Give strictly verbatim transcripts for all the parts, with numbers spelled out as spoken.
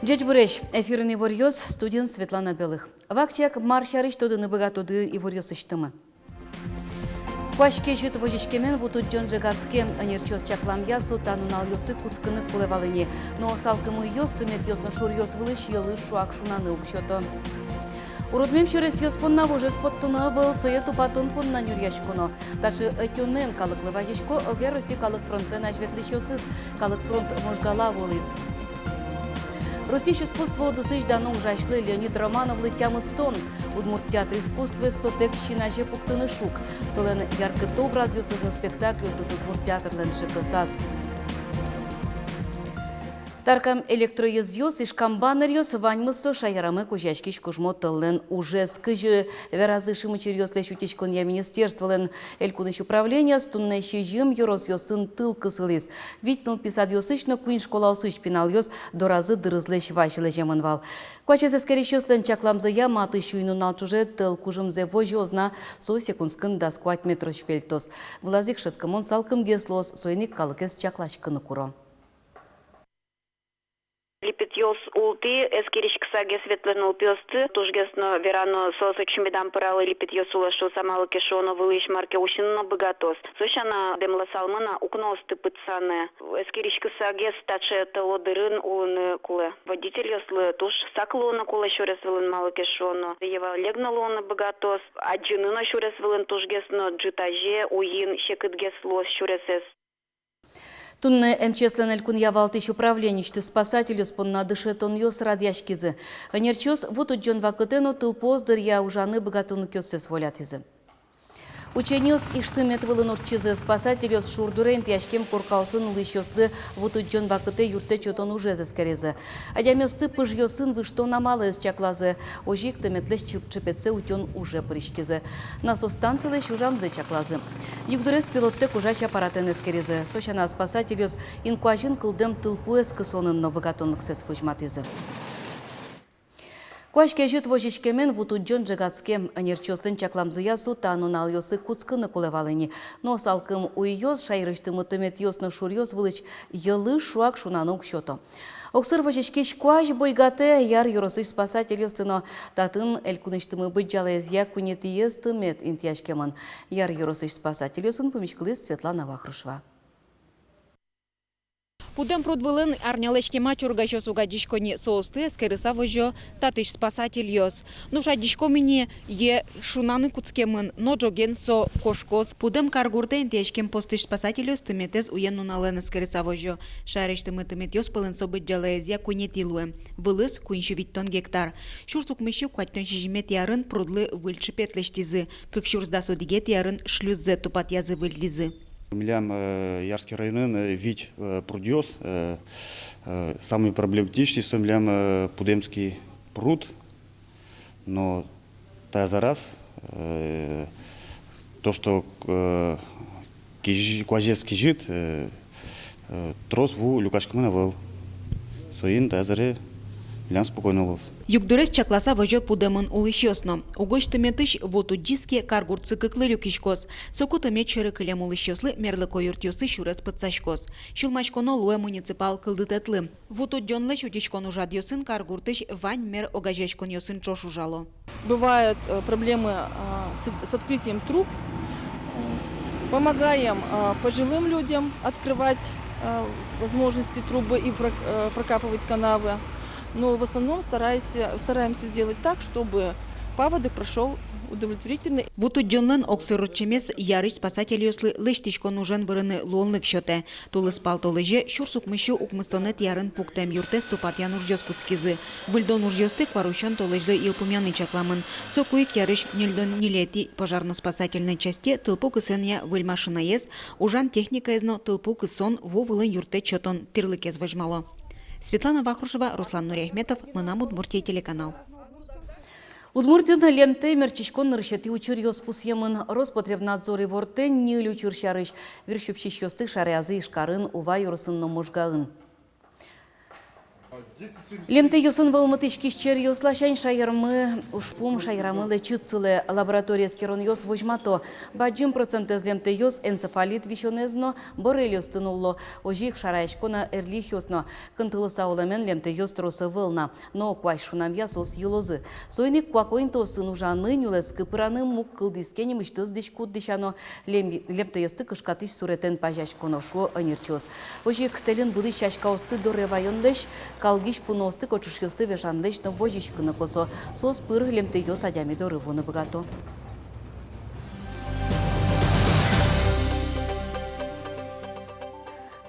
Ӟечбуресь! Эфирын иворъёс, студиын Светлана Белых. Вакчияк мар сярысь тодыны быгатоды иворъёсысьтымы. Куазь кезьыт возиськемен вутудӟон ӝегатске. Ӧнерчиос чакламъя, со та нуналъёсы кутскыны кулэ вал ини. Но салкым уйёс тыметъёс но шуръёс вылысь йӧлы шуак шунаны уг сёто. Уродмем сюресъёс понна вожез поттоно ӧвӧл, сое тупатон понна нюръяськоно. Таӵе ӧтёнэн калыклы вазисько Огъя Россия калык фронтлэн азьветлӥсьёсыз. Калык фронт Можгала вуылӥз. Россиысь искусство удысысь дано ужасьлы Леонид Романовлы тямыстон. Удмурт театр искусствоез сотэк син азе пуктыны шуг. Солэн яркыт образъёсыз но спектакльёсыз удмурт театрлэн ӵекысаз. Таркам электроезъёс, ижкам баннеръёс — ваньмыз со шаерамы кузёяськись кужмо тӧллэн ужез. Кызьы веразы шимес учыръёслэсь утиськонъя министерстволэн элькунысь управлениез, туннэ сизьым ёросъёсын тыл кысылӥз. Вить нылпи садъёсысь но куинь школаосысь пиналъёс доразы дырызлэсь вазь лэземын вал. Куазез эскерисьёслэн чакламзыя, матысь уй-нунал ӵоже тӧл кужымзэ возёз на, со секундскын дас куать метрозь пельтоз. Вылаз ик шӧдскымон салкымгес луоз, соин ик калыкез чакласькыны куро. Липетъёс ултӥ, эскериськысагес ветлэ нылпиосты. Тужгес но верано, соос ик ӵумедам пырало липетъёс улэ шуыса, малы ке шуоно вылысь мар ке усьыны но быгатоз. Со сяна, дэмласалмы на укноосты пытсаны. Эскериськысагес таӵе тӧло дырын улыны кулэ. Водительёслы туж сак луыны кулэ сюрес вылын, малы ке шуоно йӧва легны луыны быгатоз. Адӟыны но сюрес вылын тужгес но ӝытазе, уйин секытгес луоз сюресэз. Туннэ МЧС-лэн элькунъя валтӥсь управленисьтыз спасательёс понна дышетонъёс радъяськизы. Ӧнерчиос вутудӟон вакытэ но тылпуос дыръя ужаны быгатонлыкъёссэс волятӥзы. Учениос Иж тымет вылын ортчизы. Спасательёс шур дуре интыяськем коркаосын улӥсьёслы вутудӟон вакытэ юрттэт сётон ужез эскеризы. Адямиосты пыжъёсын выжтон амалэз чаклазы. Озьы ик тыметлэсь чып-, чыпчипетсэ утён уже пыриськизы. Насос станцилэсь ужамзэ чаклазы. Югдурез пилоттэк ужась аппаратэн эскеризы. Со сяна, спасательёс инкуазьын кылдэм тылпуэз кысонын но быгатонлыксэс возьматӥзы. Куазь кезьыт возиськемен вутудӟон ӝегатске. Ӧнерчиослэн чакламзыя, со та нуналъёсы кутскыны кулэ вал ини. Но салкым уйёс шаерысьтымы тыметъёс но шуръёс вылысь йӧлы шуак шунаны уг сёто. Огсыр возиськись куазь бойгатэ Яр ёросысь спасательёсты но. Татын элькунысьтымы быдӟалаезъя куинетӥез тымет интыяськемын. Яр ёросысь спасательёсын пумиськылӥз Светлана Вахрушева. Пудэм пруд вылын арнялэсь кема чорыгасьёс уг адӟисько ни, соосты эскерыса возё татысь спасательёс. Нош адӟиськом ини, йӧ шунаны кутскемын, но ӝоген со кошкоз. Пудэм каргуртэ интыяськем постысь спасательёс тыметэз уен-нуналэн эскерыса возё. Шаерысьтымы тыметъёс пӧлын со быдӟалаезъя куинетӥ луэ. Вылыз куинь сю витьтон гектар. Сюрс укмыссю куатьтон сизьыметӥ арын прудлы выль чыпет лэсьтӥзы, кык сюрс дас одӥгетӥ арын шлюззэ тупатъязы-выльдӥзы. Милям, э, Ярский районын, э, вить, э, прудъёс, э, э, самый проблематичный со милям, э, Пудемский пруд, но таяз араз, э, то, что, э, кезьы-, куазез кезьыт, э, э, трос ву люкаськемын ӧвӧл. Соин таяз аре милям спокойно луоз. Югдурез чакласа возё Пудэмын улӥсьёс но. Угось тыметысь ву тудӟиз ке, каргуртсы кыклы люкиськоз. Соку тымет сьӧры кылем улӥсьёслы мерлыко юртъёсы сюрес пытсаськоз. Сюлмаськоно луэ муниципал кылдытэтлы. Ву тудӟонлэсь утиськон ужрадъёсын каргуртысь вань мер огазеяськонъёсын ӵош ужало. Бывают, э, проблемы, а, с, с открытием труб. Помогаем, а, пожилым людям открывать, а, возможности трубы и прок-, э, прокапывать канавы. Но в основном старайся, стараемся сделать так, чтобы паводок прошёл удовлетворительно. Ву тудӟонлэн огсыр ортчемез Ярысь спасательёслы лэсьтӥськон ужен вырыны луонлык сётэ. Тулыспал толэзе сюрс укмыссю укмыстонэтӥ арын пуктэм юртэз тупатъян ужъёс кутскизы. Выльдон ужъёсты куарусён толэзьлы йылпумъяны чакламын. Соку ик Ярысь ньыльдон ньылетӥ пожарно-спасательной часте тылпу кысонъя выль машинаез, ужан техникаез но тылпу кысон, ву вылын юрттэт сётон тӥрлыкез возьмало. Светлана Вахрушева, Руслан Нуриахметов, «Мынам Удмуртие» телеканал. Удмуртиын лемтэй мерчиськон нырысетӥ учыръёс пусъемын. Роспотребнадзор ивортэ ньыль учыр сярысь. Вир сюпсисьёсты шараязы Ижкарын, Ува ёросын но Можгаын. Лемтэйёсын вӧлмытӥськись черъёс ласянь шаермы ужпум шаерамы лэчыт сылэ. Лаборатория эскеронъёс возьмато: бадӟым процентэз лемтэйёс энцефалит висёнэз но боррелиозтын уло. Озьы ик шараясько на эрлихъёс но. Кынтылыса улэмен лемтэйёс трос ӧвӧл на, но куазь шунамъя соос йылозы. Соин ик куако интыосын ужаны, нюлэскы пыраны, муг кылдӥз ке, нимысьтыз дӥськут дӥсяно, лем-, лемтэйёсты кышкатӥсь суретэн пазяськоно, шуо ӧнерчиос. Озьы ик тэльын будӥсь сяськаосты доре ваёнлэсь, калгись пуныосты, кочышъёсты вешанлэсь но возиськыны косо. Соос пыр лемтэйёс адями доры вуыны быгато.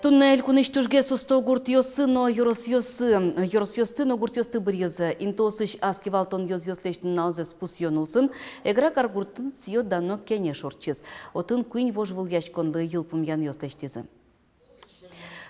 Туннэ элькунысь тужгес усто гуртъёсы но ёросъёсы, ёросъёсты но гуртъёсты быръёзы. Интыосысь ас кивалтон ёзъёслэсь нуналзэс пусъён улсын Эгра каргуртын сӥё-дано кенеш ортчиз. Отын куинь вожвылъяськонлы йылпумъянъёс лэсьтӥзы.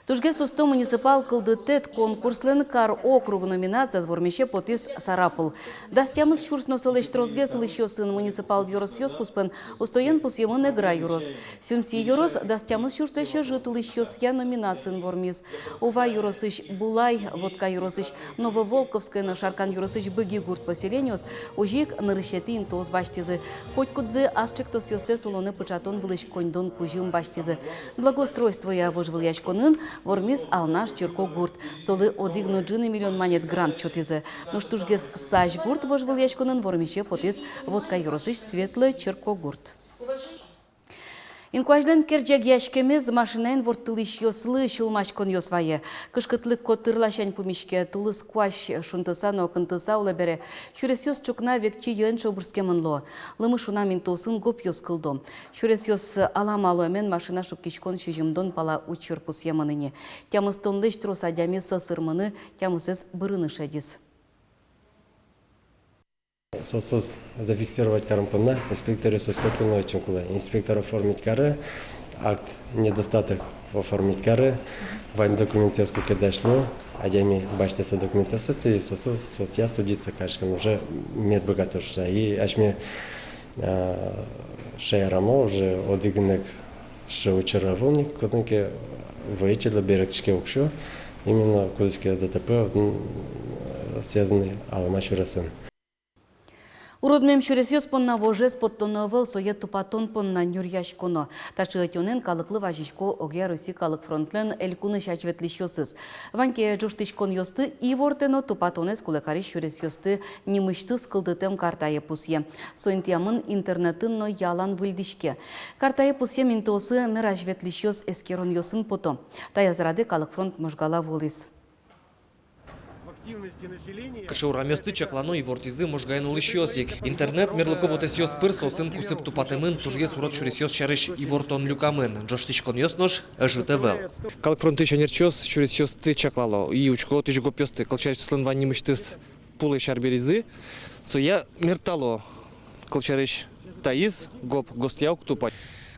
«Тужгес усто муниципал кылдытэт» конкурслэн «Кар округ» номинациез вормисе потӥз Сарапул. Дас тямыс сюрс но солэсь тросгес улӥсьёсын муниципал ёросъёс куспын устоен пусъемын Эгра ёрос. Сюмси ёрос дас тямыс сюрслэсь ӧжыт улӥсьёсъя номинациын вормиз. Ува ёросысь Булай, Вотка ёросысь Нововолковское но Шаркан ёросысь Быги гурт поселениос озьы ик нырысетӥ интыос басьтӥзы. Котькудзы ас ӵектосъёссэс улонэ пыӵатон вылысь коньдон кузьым басьтӥзы. Благоустройствоя вожвылъяськонын вормиз Алнаш черкогурт. Солы одӥг но ӝыны миллион манет грант сётӥзы. Нош тужгес сазь гурт вожвылъяськонын вормисе потӥз Вотка ёросысь Светлое черкогурт. Инкуазьлэн керӟегъяськемез машинаен ворттылӥсьёслы сюлмаськонъёс вае. Кышкытлык котыр ласянь пумиське. Тулыс куазь шунтыса но кынтыса улэ бере, сюресъёс ӵукна векчи йӧэн шобырскемын луо. Лымы шунам интыосын гопъёс кылдо. Сюресъёс алама луэмен машина шуккиськон сизьымдон пала учыр пусъемын ини. Тямыстонлэсь трос адями сӧсырмыны, тямысэз бырыны шедиз. Соосыз зафиксировать карон понна инспекторъёсыз котьку но ӧтчыны кулэ. Инспектор оформить каре, акт недостаток оформить каре, вань документъёс куке дась луо, адями басьтэ со документъёсыз, и соосыз, соосъя судиться кариськом уже мед быгатоз шуса. И асьме, а, шаерамы уже одӥг но ик сыӵе учыр ӧвӧл ни, кытын ке водительлы берыктӥське уксё, именно кудӥз ке ДТП, м, связанный алама сюресэн. Уродмем сюресъёс понна вожез поттоно ӧвӧл, сое тупатон понна нюръяськоно. Таӵе ӧтёнэн калыклы вазисько огъя Россия калык фронтлэн элькунысь азьветлӥсьёсыз. Вань ке ӝожтӥськонъёсты ивортэ но тупатонэз кулэ карись сюресъёсты нимысьтыз кылдытэм картае пусъе. Со интыямын интернетын но ялан выльдӥське. Картае пусъем интыосы мер азьветлӥсьёс эскеронъёсын пото. Таяз радэ калык фронт Можгала вуылӥз. Кыӵе урамъёсты чаклано, ивортӥзы Можгаын улӥсьёс ик. Интернет мерлыко вотэсъёс пыр, соосын кусып тупатэмын, тужгес урод сюресъёс сярысь ивортон люкамын. Ӝожтӥськонъёс нош ӧжыт ӧвӧл. Калык фронтысь ӧнерчиос сюресъёсты чаклало и учко отысь гопъёсты. Кылсярысь, соослэн вань нимысьтыз пулэсь арберизы, соя мертало. Кылсярысь, таиз гоп ГОСТъя уг тупа.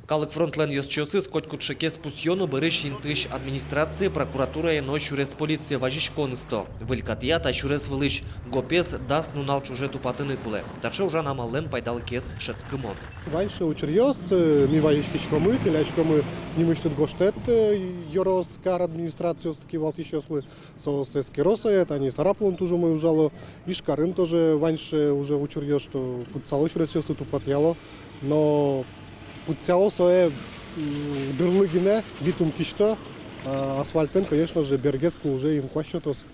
Калык фронтлэн ёзчиосыз котькуд шекез пусъёно бӧрысь интыысь администрацие, прокуратурае но сюрес полицие вазиськон ысто. Выль катъя та сюрес вылысь гопез дас нунал ӵоже тупатыны кулэ. Таӵе ужан амаллэн пайдалыкез шӧдскымон. Вань сыӵе учыръёс, э, ми вазиськиськомы, келяськомы нимысьтыз гожтэт, э, ёрос, кар администрациослы, кивалтӥсьёслы. Соос эскеро сое, тани Сарапулын туж умой ужало, Ижкарын тоже вань сыӵе уже учыръёс, что пытсало сюресъёсты, тупатъяло. Но пытсало сое, м, дырлы гинэ, битум кисьто, а асфальтэн, конечно же, бергес ку уже инкуазь сётоз.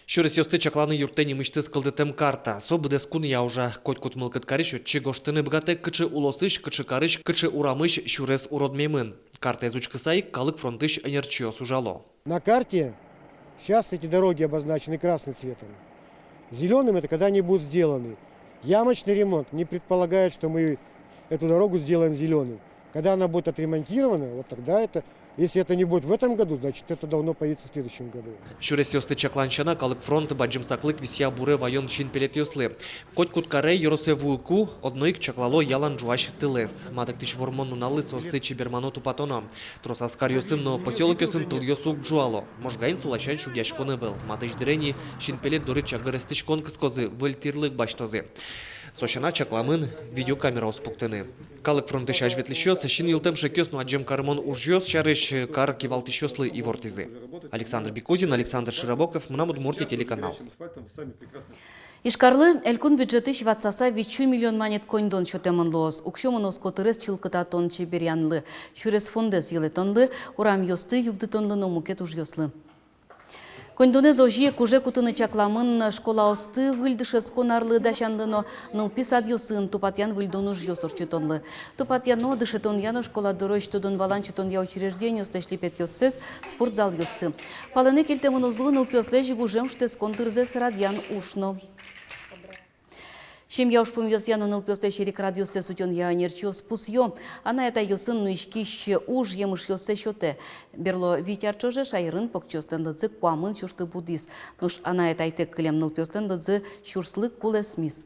Сюресъёсты чакланы юрттэ нимысьтыз кылдытэм карта. Со быдэс кунъя ужа. Котькуд мылкыд карись отчы гожтыны быгатэ, кыӵе улосысь, кыӵе карысь, кыӵе урамысь сюрес уродмемын. Картаез учкыса ик калык фронтысь ӧнерчиос ужало. На карте сейчас эти дороги обозначены красным цветом. Зелёным — это когда они будут сделаны. Ямочный ремонт не предполагает, что мы эту дорогу сделаем зелёным. Когда она будет отремонтирована, вот тогда это, если это не будет в этом году, значит, это должно появиться в следующем году. Сюресъёсты чаклан сяна, калык фронт бадӟым саклык висъя буре ваён синпелетъёслы. Котькуд каре, ёросэ вуыку, одно ик чаклало ялан ӝуась тылэз. Матыктӥсь Вормон нуналлы соосты чебермано, тупатоно. Трос ас каръёсын но посёлокъёсын тылъёс уг ӝуало. Можгаын со ласянь шугъяськон ӧвӧл. Матысь дыре ини синпелет доры чагыр эстӥськон кыскозы, выль тирлык басьтозы. Со сяна чакламын видеокамераос пуктыны. Калык фронтысь азьветлӥсьёс син йылтэм шекъёс но адӟем карымон ужъёс сярысь кар кивалтӥсьёслы ивортӥзы. Александр Бекузин, Александр Широбоков, «Мынам Удмуртие» телеканал. Ижкарлы элькун бюджетысь ватсаса витьсю миллион манет коньдон сётэмын луоз. Уксё мыноз котырез чылкытатон-чеберъянлы, сюрес фондэз йылэтонлы, урамъёсты югдытонлы но мукет ужъёслы. Коньдонэз озьы ик уже кутыны чакламын школаосты выль дышетскон арлы дасянлы но нылпи садъёсын тупатъян-выльдон ужъёс ортчытонлы. Тупатъяно, дышетонъя но школа дорозь тодон-валан сётонъя учреждениослэсь липетъёссэс, спортзалъёсты. Палэнэ кельтэмын уз лу нылпиослэсь гужем шутэтскон дырзэс радъян уж но. Семья ужпумъёсъя но нылпиослэсь эрикрадъёссэс утёнъя ӧнерчиос пусъё: анай-атайёсын нуиськись уж емышъёссэ сётэ. Берло вить ар ӵоже шаерын покчиослэн лыдзы куамын сюрслы будӥз. Нош анай-атайтэк кылем нылпиослэн лыдзы сюрслы кулэсмиз.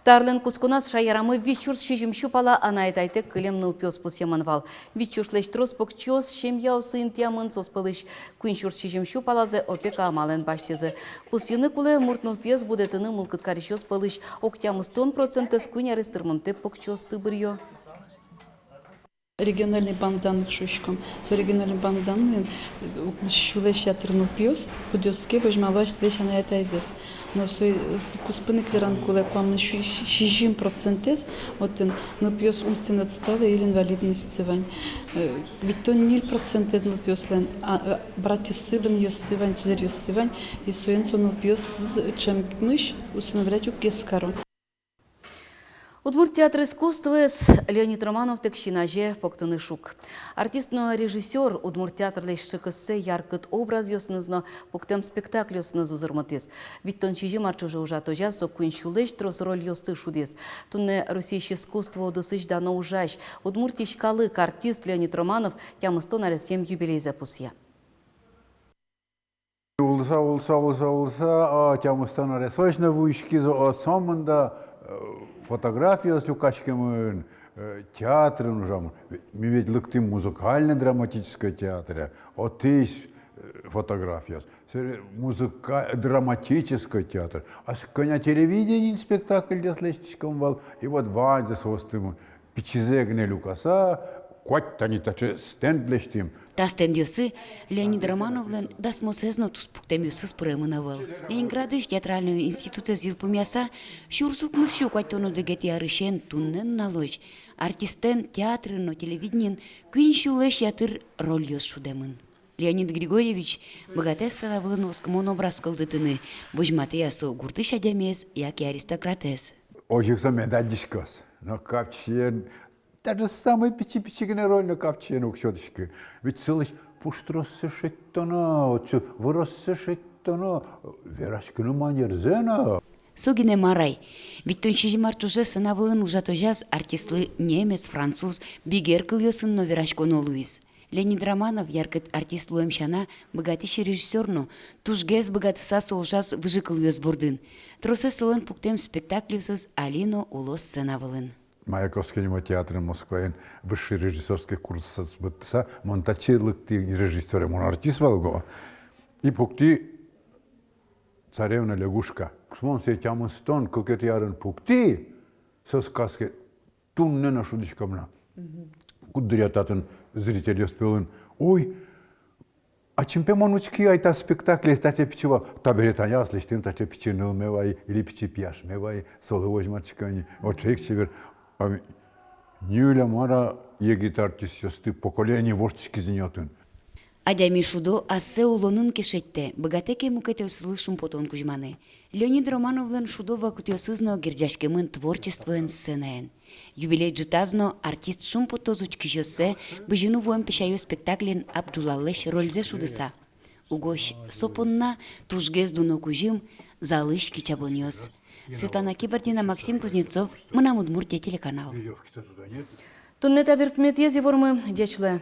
Та арлэн кутсконаз шаерамы вить сюрс сизьым сю пала анай-атайтэк кылем нылпиос пусъемын вал. Вить сюрслэсь трос покчиос семьяосы интыямын, соос пӧлысь куинь сюрс сизьым сю палазэ опека амалэн басьтӥзы. Пусйыны кулэ, мурт нылпиез будэтыны мылкыд карисьёс пӧлысь ог тямыстон процентэз куинь арес тырмымтэ покчиосты быръё. Региональный банк данных шуиськом. Со региональный банк данныйын, э, укмыс сюлэсь ятыр нылпиос, кудъёсыз ке возьмало асьсэлэсь анай-атайзэс. Но со, э, куспын ик вераны кулэ, куамын сю-, сизьым процентэз отын нылпиос умственно отсталые или инвалидностьсы вань. Э, витьтон ньыль процентэз нылпиослэн, а, э, братъёссы, вынъёссы вань, сузэръёссы вань. И соин со нылпиосыз ӵеммысь усыновлять уг кес каро. Удмурт театр искусствоез Леонид Романовтэк син азе поктыны шуг. Артист но режиссёр удмурт театрлэсь шыкыссэ яркыт образъёсыныз но пуктэм спектакльёсыныз узырмытӥз. Витьтон сизьым ар ӵоже ужатозяз со куинь сюлэсь трос рольёсты шудӥз. Туннэ Россиысь искусство удысысь дано ужась, Удмуртиысь калык артист Леонид Романов тямыстон аресъем юбилейзэ пусъе. Улыса, улыса, улыса, улыса, а, тямыстон аресозь но вуиськиз, а, сомында, э, фотографиос люкаськемын, э, театрын ужамын. Ведь ми ведь лыктӥм музыкально-драматической театре, отысь, э, фотографиос. Сэре музыка-, драматической театр. А с-, кӧня телевидениын спектакльёс лэсьтӥськом вал, и вот ваньзэ соосты ми пичизэ гинэ люкаса, куать тани таӵе стенд лэсьтӥм. Та стендъёсы Леонид Романовлэн дасмосэз но туспуктэмъёсыз пыремын ӧвӧл. Ленинградысь театральной институтэз йылпумъяса, сюрс укмыс сю куатьтон одӥгетӥ арысен туннэ нуналозь артистэн театрын но телевидениын куинь сюлэсь ятыр рольёс шудэмын. Леонид Григорьевич быгатэ сцена вылын оскымон образ кылдытыны, возьматэ-а со гуртысь адямиез яке аристократэз. Озьы ик со мед адӟиськоз. Но капчиен, даже самой пичи-пичи гинэ роль но капчиен уг сётӥськы. Ведь сылӥсь пуштроссэ шедьтоно, отчы выроссэ шедьтоно, вераськыны манерзэ но. Со гинэ мар ай. Витьтон сизьым ар ӵоже сцена вылын ужатозяз артистлы немец, француз, бигер кылъёсын но вераськоно луиз. Леонид Романов яркыт артист луэм сяна быгатӥсь режиссёр но, тужгес быгатыса со ужаз выжыкылъёс бордын. Тросэз солэн пуктэм спектакльёсыз али но уло сцена вылын. Маяковский нимо театрын Москваын высший режиссёрский курсэз быдтыса, мон татчы лыктӥ режиссёре, мон артист вал уго. И пуктӥ «Царевна-лягушка». Мон сое тямыстон кыкетӥ арын пуктӥ, со сказка туннэ но шудӥськом на. Куддыръя татын зрительёс пӧлын: «Ой, ачим пе мон учки ай та спектаклез, таӵе пичи вал». Табере тани аслэсьтым таӵе пичи нылме вай или пичи пияшме вай, солы возьматӥсько ини. Отчы ик чебер. А ми-, ньыль-а, мар-а егит артистъёсты поколение воштӥськиз ини отын. Адями шудо ассэ улонын ке шедьтэ, быгатэ ке мукетъёсызлы шумпотон кузьманы. Леонид Романовлэн шудо вакытъёсыз но герӟаськемын творчествоен сценаен. Юбилей ӝытаз но артист шумпотоз учкисьёссэ «Бызьыны вуэм песяё» спектакльын Абдуллалэсь рользэ шудыса. Угось со понна тужгес дуно кузьым — залысь кичабонъёс. Светлана Кибардина, Максим Кузнецов, «Мынам Удмуртие» телеканал. Туннэ та берпуметӥез ивормы. Ӟеч луэ.